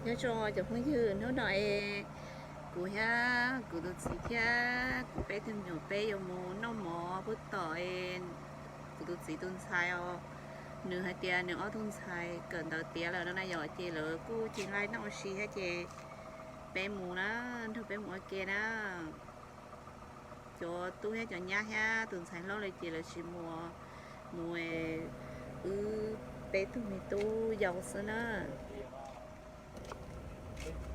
Nyob zoo cov phooj ywg, hnub no es kuv thiab kuv tus txiv thiab kuv peb tug me nyuam peb yuav mus noj mov pub tom es kuv tus txiv tus ntxhais os. Nws hais tias nws ob tug ntxhais kawm ntawv tiav lawm no na yom, ces lawv kuj cig laij noj ua si thiab ces peb mus na, nrog peb mus ua ke na. Cov tub thiab cov nyab thiab tus ntxhais hlob lawm ces lawv tsis mus, mus wb peb tug me tub yau xwb na.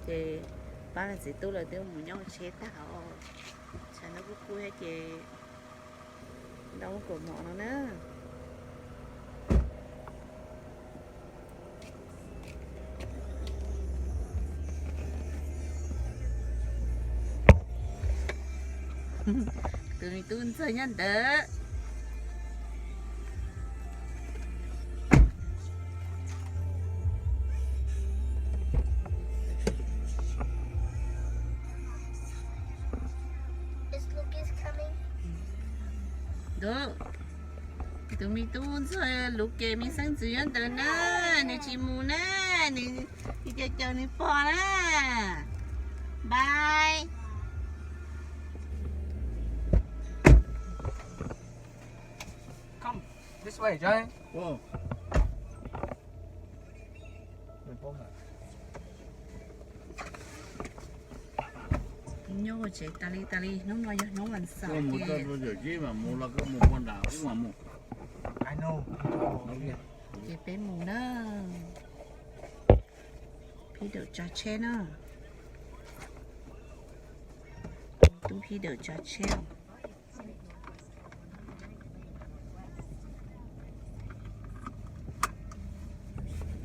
Ces pab niag txiv tub lawv twb mus nyob tsheb tag os. Tshav ntuj kuj kub thiab ces ntaus kuv mov no na. Tus me tub ntxawg nyob ntawd. Tus me tub ntxawg Luv Kes me xeeb ntxwv nyob ntawd na, nws tsis mus na, nws caw caw nws pog na. Bye. Come this way, Jay. Nyob ua tsev tas li tas li, hnub no yog hnub vas xaum ces ces peb mus na. Phib Dawm tsav tsheb na. Tub Phib Dawm tsav tsheb.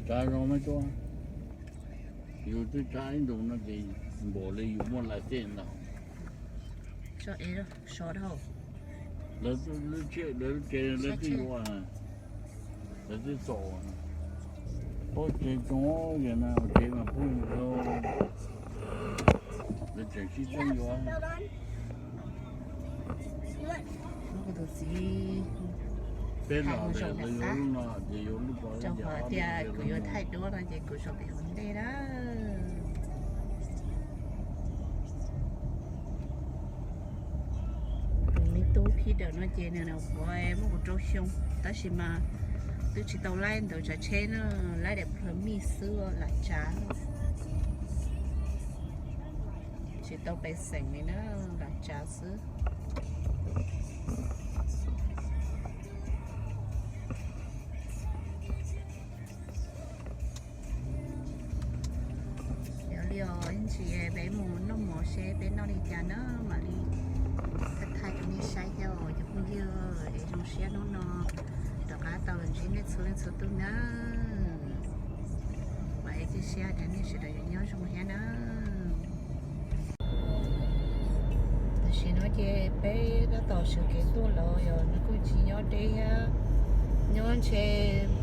Tsav zoo me tub. Yus twb tsav ib ntus no ces npaum li yus muaj license ntag. Lawv lub tsheb, lawv lub tsev lawv twb yuav, lawv twb txom. Pob tsev tsoom yam no tsev mas pheej zoo, lawv tseem sib txeeb yuav. Kuv tus txiv peb los lawv yuav lub no ces yuav lub ko, rau qhov tias kuv yuav thaij duab no ces kuv zaum pem hauv ntej na. Tus me tub Phib Dawm no ces nws nyuam qhuav muaj kaum rau xyoo, tab sis mas twb tsis tau laib ntawv tsav tsheb na, laib daim permit xwb, lam tsav. Tsis tau pes xeem li na, lam tsav xwb. Yog li os, ib ntsis peb mus noj mov seb peb noj li cas na, mam li thaij thaij rau nej saib thiab os cov phooj ywg. Es zoo siab hnub no rov qab tau los ntsib nej txhua leej txhua tus na. Vam thiab cia siab tias nej sawv daws yuav nyob zoo thiab na. Tam sim no ces peb tab tom sawv kev tuaj lawm yom, nws kuj tsis nyob deb thiab, nyob ntshe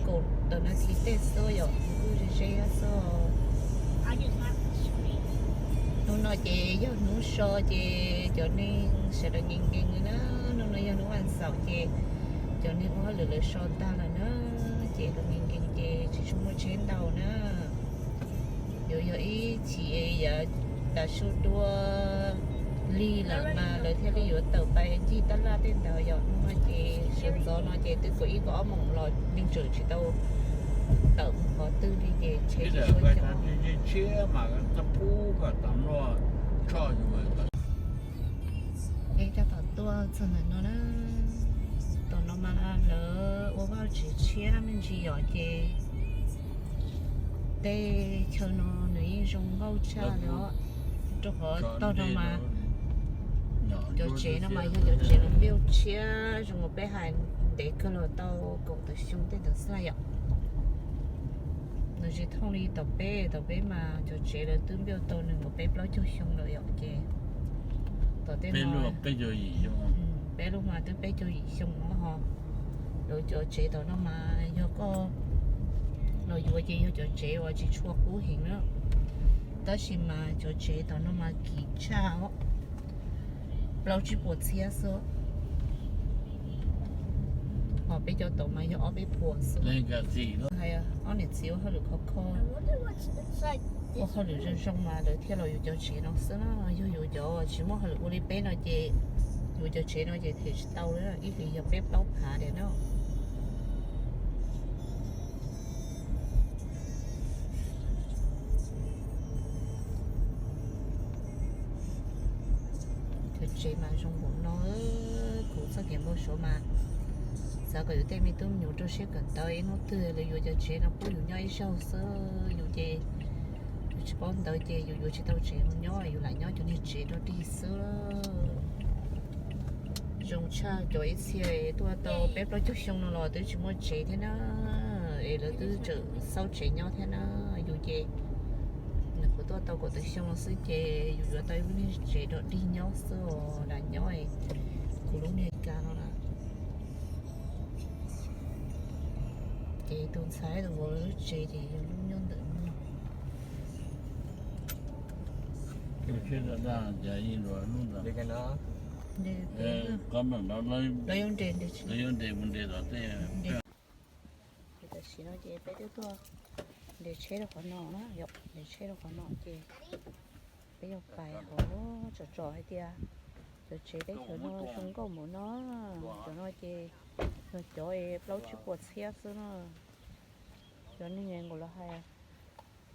kaum tawm nas this tej xwb yom, nws kuj ze ze thiab xwb. Hnub no ces yog hnub so ces cov neeg sawv daws nkees nkees li na, hnub no yog hnub vas xaum ces cov neeg ua hauj lwm lawv so tag lawm na, ces lawv nkees nkees ces tsis tshua muaj tsheb ntau na. Yuav yog ib chim yav tas su dua lig lawm mas lawv thiaj li yuav tawm pais ncig tab laj tej ntawd yom. Hnub no ces sawv ntxov no ces twb kaum ib kaum ob moos los yeej tseem tsis tau tawm mus qhov twg li ces tsheb tsis tshua coob. Peb tab tom tuaj txog ntawm no na, tom no mas lawv ua vaj tsev tshiab me ntsis yom ces tej chaw no nws yeej zoo nkauj tshaj li os, rau qhov tog no mas cov tsev no mas yog cov tsev lawv build tshiab zoo uas peb hais ntev kawg los tau kaum tawm xyoo tej ntawd xwb yom. Nws tsis thooj li tom peb, tom peb mas cov tsev lawv twb build tau nees nkaum peb plaub caug xyoo lawm yom ces tom tej no peb lub mas twb peb caug yim xyoo no ho. Lawv cov tsev tom no mas yog koj los yuav ces yog cov tsev uas tsis tshua qub heev na, tab sis mas cov tsev tom no mas kim tshaj os, plaub tsib puas txhiab xwb. Ho peb cov tom mas yog ob peb puas xwb. Ob niam txiv ua hauj lwm khov kho. Ua hauj lwm zoo zoo mas lawv thiaj los yus cov tsev no xwb na. Yog yus cov tsis muaj hauj lwm ua li peb no ces yus cov tsev no ces them tsis tau li, ib hlis yog peb plaub phav tiag na. Cov tsev mas zoo npaum no, kuv txoj kev npau suav mas xav kom yus tej me tub me nyuam rau siab kawm ntawv, ib hnub twg lawv yuav cov tsev no pub yus nyob ib zaug xwb. Yus ces yus tsis paub ntawv ces yus yuav tsis tau tsev mus nyob, yus lam nyob cov niag tsev rau dig xwb. Zoo tshaj cov ib txhia tuaj tau peb plaub caug xyoo no los twb tsis muaj tsev thiab na, es lawv twb tseem xauj tsev nyob thiab na. Yus ces nws kuv tuaj tau kaum tawm xyoo no xwb ces yus yuav tau ib lub niag tsev rau dig nyob xwb os, lam nyob kuv lub niag ka no lawm. Ces tus ntxhais tus vauv lub tsev ces yog lub nyob ntawm no. Tam sim no ces peb twb tuaj nres tsheb rau qhov no na, nres tsheb rau qhov no ces peb yuav pais hauv, tsom tsom hais tias cov tsev teb chaws no zoo nkauj npaum no. Cov no ces yog cov plaub tsib puas txhiab xwb na. Cov neeg nkaus los hais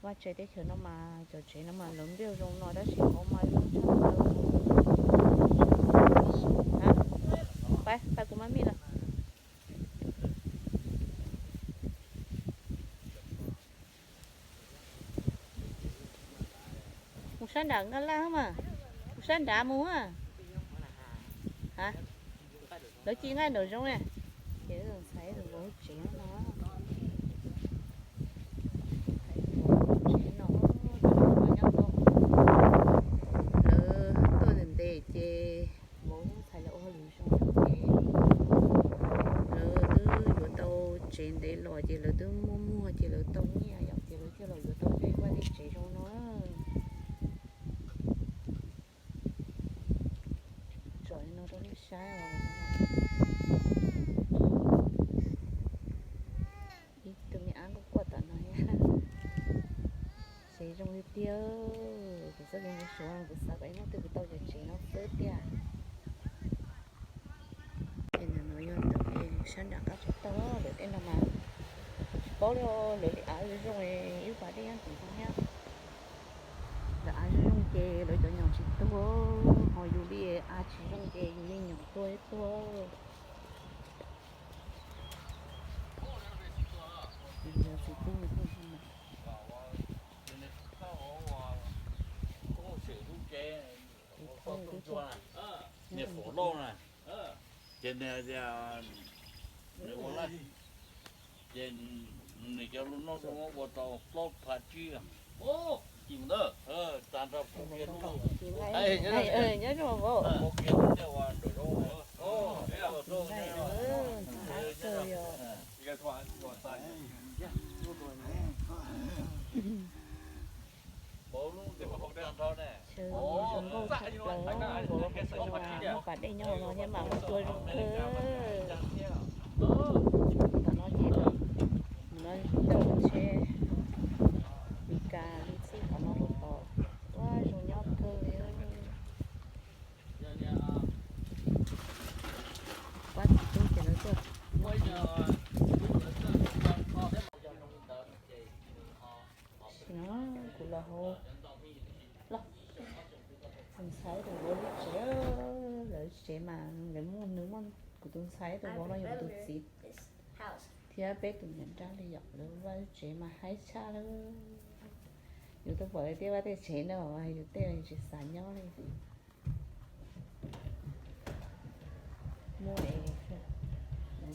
vaj tse teb chaws no mas cov tsev no mas lawv npej zoo no tab sis hauv mas zoo tshaj plaws. Pab, pab kuv maj mij lawm. Mus sab nram Nkaj Laj mas, mus sab nrad mus a. Lawv ci nqaij nraum zoov ne. Ces ntxhais tus vauv tsev no, tsev no, lawv tuaj ntev ntev ces vauv ntxhais lawv ua hauj lwm zoo ces lawv twb yuav tau tsev ntev los ces lawv twb muaj muag ces lawv tau nyiaj yom ces lawv thiaj los yuav tau tej vaj tej tsev zoo no. Tsom li no rau nej saib os. Ib tug me ab kuj quaj tom no thiab. Tsev zoo li tiag, kuv txoj kev npau suav kuv xav kom ib hnub twg kuv tau cov tsev no xwb tiag. Ces ntawm no yog ntawm sab nram qab tsib taug, lawv tej no mas tsis paub li, lawv li av zoo zoo, ib pas dej nyob tim no thiab. Lawv av zoo zoo ces lawv cov nyom tsis tuag, ho yus li av tsis zoo ces yus li nyom tuag tuag. Yus txiv tub nws kuj zoo mas. Ces nws tias, nws ua laj, ces nws cov lub noob zoo ua tau plaub phav tsib. Tag nrho kuv kiag lub, nyob zoo vauv, kuv kiag lub ntiaj ua nram zoov. Vauv lub ntiaj ua tag nrho ne. Zoo nkauj tshaj plaws, vauv lub qhov chaw zoo, muaj pas dej nyob hauv no thiab mas ua tua zoo kawg. Tom no ces mus no tau tsheb Meskas li txij qhov no rau tod, ua zoo nyob kawg li. Pab txiv tub ces lawv tuaj. Sim no kuv los hauv, los, tus ntxhais tus vauv lub tsev, lawv tsev mas lawv muaj, nws muaj, kuv tus ntxhais tus vauv no yog kuv tus txiv thiab peb tus niam nrab li yom, lawv vaj lub tsev mas haib tshaj lawm. Yus tuaj pom lawv tej vaj tej tsev no yus tej tsis xav nyob li. Muaj,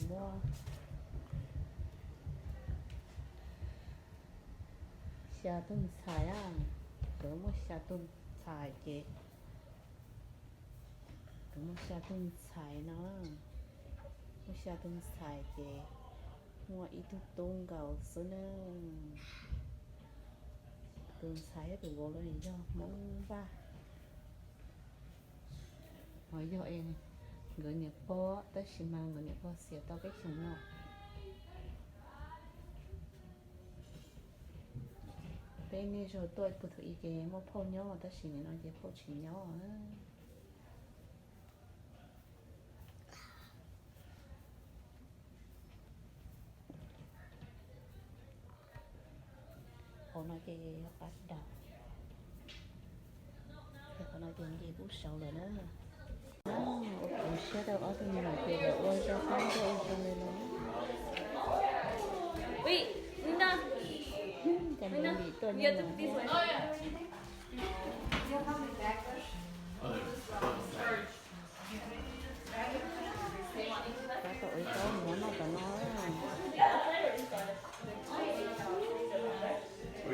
muaj xya tug ntxhais, nkawd muaj xya tug ntxhais ces, nkawd muaj xya tug ntxhais no, muaj xya tug ntxhais ces muaj ib tug tub nkaus xwb na. Tus ntxhais thiab tus vauv los yog Hmoob Vaj. Ho yog es nkawd niam pog, tab sis mas nkawd niam pog xiam tau peb xyoos no. Peb niaj zaus tuaj puag thaum ub ces muaj phauj nyob, tab sis nim no ces phauj tsis nyob na. Hauv no ces yog qab daus, qhov no ces nce kub saud lawm na. Ua siab rau ob tug me nyuam ces lawv ua zoo qab ua zoo li no. Cas me ntsis tuaj nyob no. Tab tom ua ib tsob mov noj tom no. Ua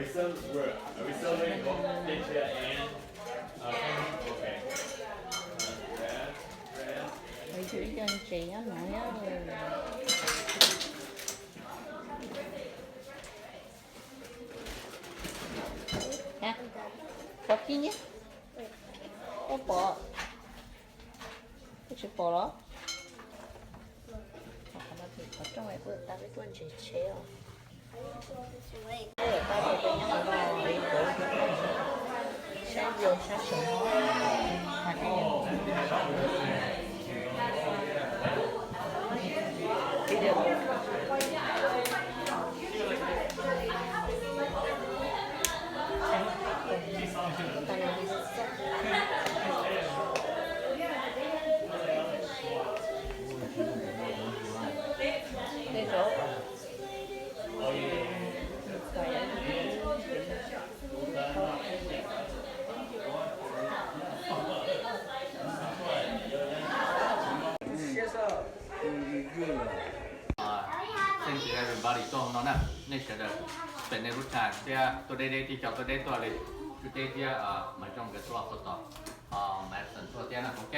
ib co ntses nyob no thiab. Pov kib nyiab. Koj pom? Koj tsis pom los? Qhov rooj kuj tas peb tuaj ntses tsheb os. Sab yos sab saum no. Thank you everybody tuaj hauv no na, nej sawv daws pem nej lub tshaj thiab tuaj deb deb, tib co tuaj deb tuaj li, Tswv Teb thiab Maiv Zoo nkawd tuaj, Qhov Tom, Madison tuaj thiab na, ok,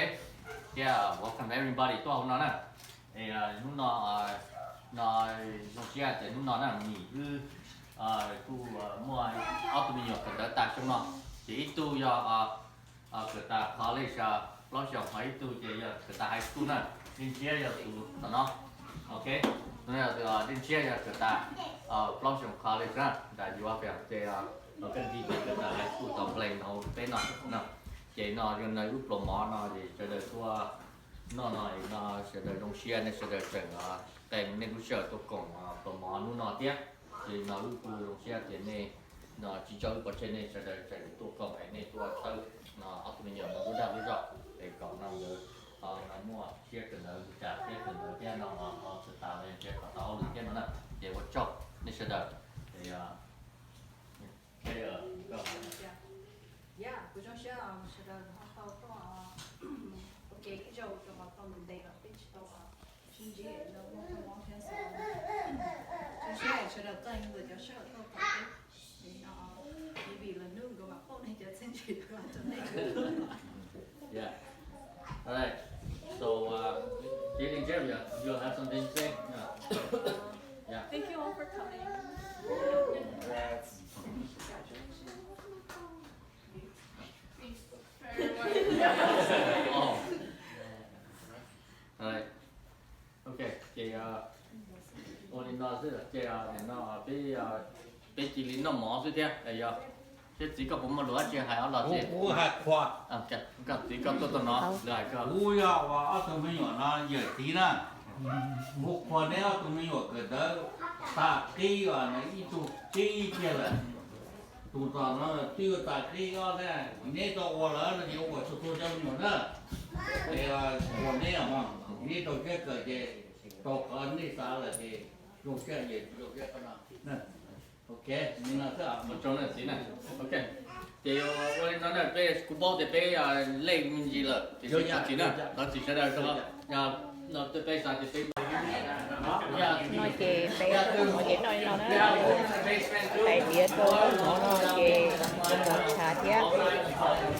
thiab welcome everybody tuaj hauv no na. Es hnub no, no zoo siab tias hnub no na Mim wb kuj muaj ob tug me nyuam kawm ntawv tas xyoo no, ces ib tug yog kawm tas college plaub xyoos, ho ib tug ces yog kawm tas high school na. Dej Ntshiab yog tus tom no, ok, Dej Ntshiab yog kawm tas plaub xyoos college na, nram U of M ces Kab Ntxi ces kawm tas high school tom Plain hauv peb no na. Ces no yog nws wb pluas mov no ces sawv daws tuaj noj no, no sawv daws zoo siab, nej sawv daws tseem qee nej lub sij hawm tuaj koom pluas mov hnub no thiab. Ces no wb kuj zoo siab tias nej tsis tso wb pov tseg, nej sawv daws tseem tuaj koom es nej tuaj txhawb ob tug me nyuam no lub dag lub zog es kom no nkawd muaj siab kawm ntawv mus tas thiab, kawm ntawv thiab no ho tsis tas li thiab kom tau hauj lwm thiab no na. Ces ua tsaug nej sawv daws. Kuv zoo siab sawv daws ho tau tuaj ua ke ib zaug rau qhov tau ntev ntev lawm peb tsis tau sib ntsib no, muaj koob mob thiab xwb. Zoo siab sawv daws tau ntawm cov sij hawm tuaj pom peb. Maybe lwm hnub nkawd mam pauj nej cov txiaj ntsig rau nej. Yeah. All right. So, uh, do you think, Jeremy, uh, you'll have something to say? Yeah. Yeah. Thank you all for coming. Congrats. Congratulations. Oh. All right. Ok, ces ua li no xwb ces nim no peb, peb cia li noj mov xwb thiab yog. Thiab txiv koj puas muaj lus dab tsi hais ob los txiv? Kuv hais qhua. Koj txiv koj tuaj tau no, lawv hais koj. Kuv yog uas ob tug me nyuam no yawm txiv na. Kuv qhuas neb ob tug me nyuam kawm ntawv tag qib os, ib tug qib kiag lawm. Tus tom no twb tag qib ob thiab, neb tau ua lawm no ces ua kom txhua txhua cov me nyuam na. Es qhuas neb os, neb tau siab kawm ces tau qhov nej xav lawm ces zoo siab, yawm txiv zoo siab koj no. Ok, li no xwb. Ua tsaug na txiv na. Ok, ces ua li no na, peb, kuv paub tias peb lej me ntsis lawm, tiam sis thov txim na, thov txim sawv daws rau qhov no peb xav tias peb no ces peb ua mov ces noj li no na. Tais diav rau mov no ces mov tshav thiab,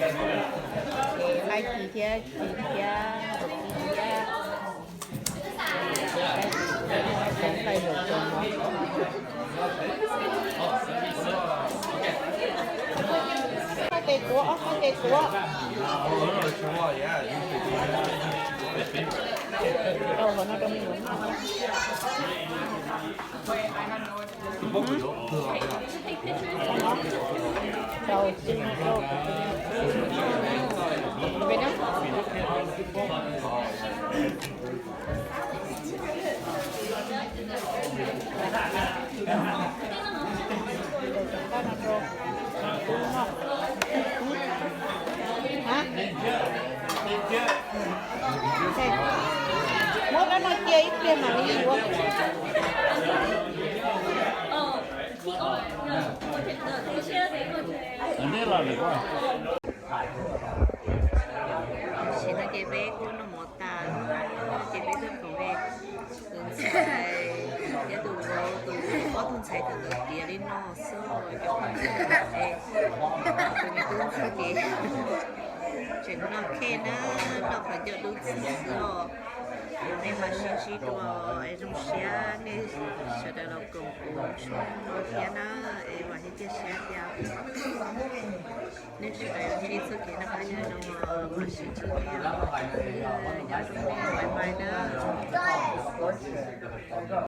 ces qaib ci thiab ci thiab, thiab Hmoob qaij zaum rau mov. Ob qab tes tuav, ob qab tes tuav. Rau qhov no rau me nyuam noj. Rau xwb no rau. Peb no. Muab rab no cia ib pliag mam li yuav. Tam sim no ces peb kuj noj mov tas, ces peb tuaj koom tus ntxhais thiab tus vauv, tus ob tug ntxhais thaum ntawd tiav li no xwb, cov phooj ywg es tus me tub ntxhais ces tseem noj khej na, noj qhov ncauj dub txwb xwb os. Es mam sib ntsib dua es zoo siab nej sawv daws los koom kuv tshooj no thiab na, es vam thiab cia siab tias nej sawv daws yuav ntsib txoj kev noj qab nyob zoo, mam sib ntsib dua, nyob zoo, bye bye na.